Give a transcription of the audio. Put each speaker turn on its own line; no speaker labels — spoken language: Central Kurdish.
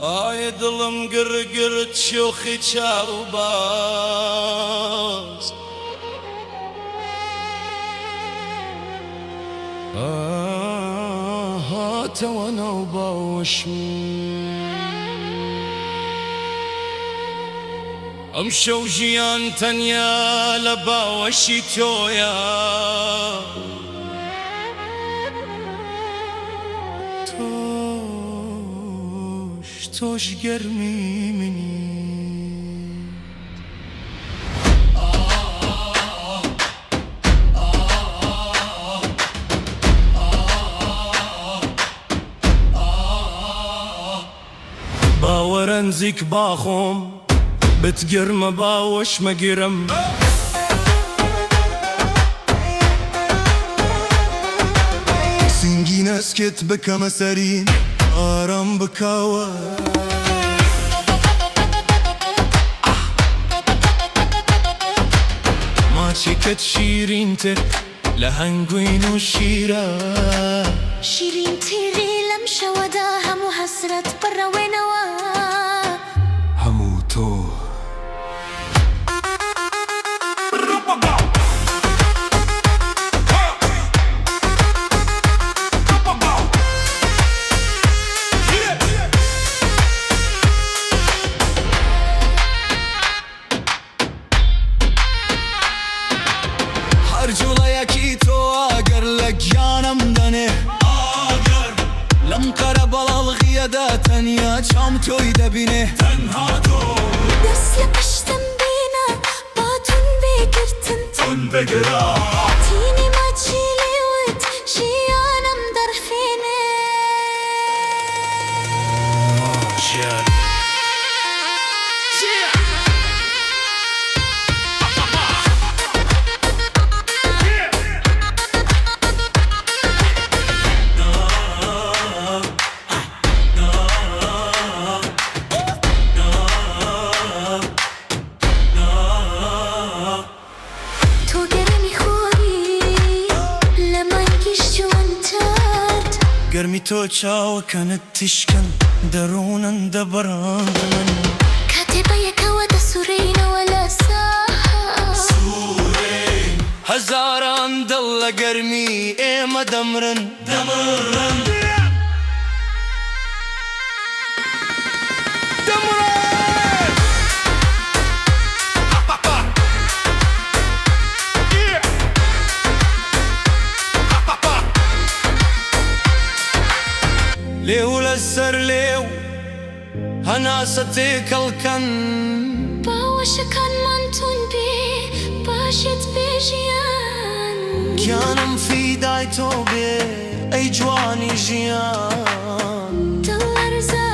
ئای دڵم گڕ گرت شۆخی چاو باز هاتەوە ناو باوەشم. ئەمشەو ژیان تەنیا لە باوەشی تۆیە. تۆش تۆش گەرمی منی. باوەرە نزیک باخۆم بتگرمە باوەش مەگرم. سینگی نەسکت بکەمە سەری ئارام بکەوە. ماچێکت شیرینتر لە هەنگوین و شیرە.
شیرینتری لەم شەوەدا هەموو حەسرەت بڕەوێنەوە.
هەموو تۆ. هەر جوڵەیەکی تۆ ئاگر لە گیانم دەنێ. ئاگر. لەم قەرەباڵغییەدا تەنیا چاوم تۆی دەبینێ. تەنها تۆ.
دەست لە پشتم بێنە با توند بێ گرتن.
توند بگرە.
تینی ماچی لێوت ژیانم دەڕفێنێ.
ژیان.
تۆ گەرمی خۆری لە مانگیش جوانترت.
گەرمی تۆ چاوەکانت تیشکن دەروونن دەبڕن.
کاتێ بەیەکەوە دەسوڕێینەوە لە ساحە.
هەزاران دڵ لە گەرمی ئێمە دەمرن. دەمرن. دەمرن. لێو لەسەر لێو هەناسە تێکەڵکەن.
باوەشەکانمان توند بێ باشت بێ ژیان.
گیانم فیدای تۆ بێ ئەی جوانی ژیان.
دڵ لەرزە.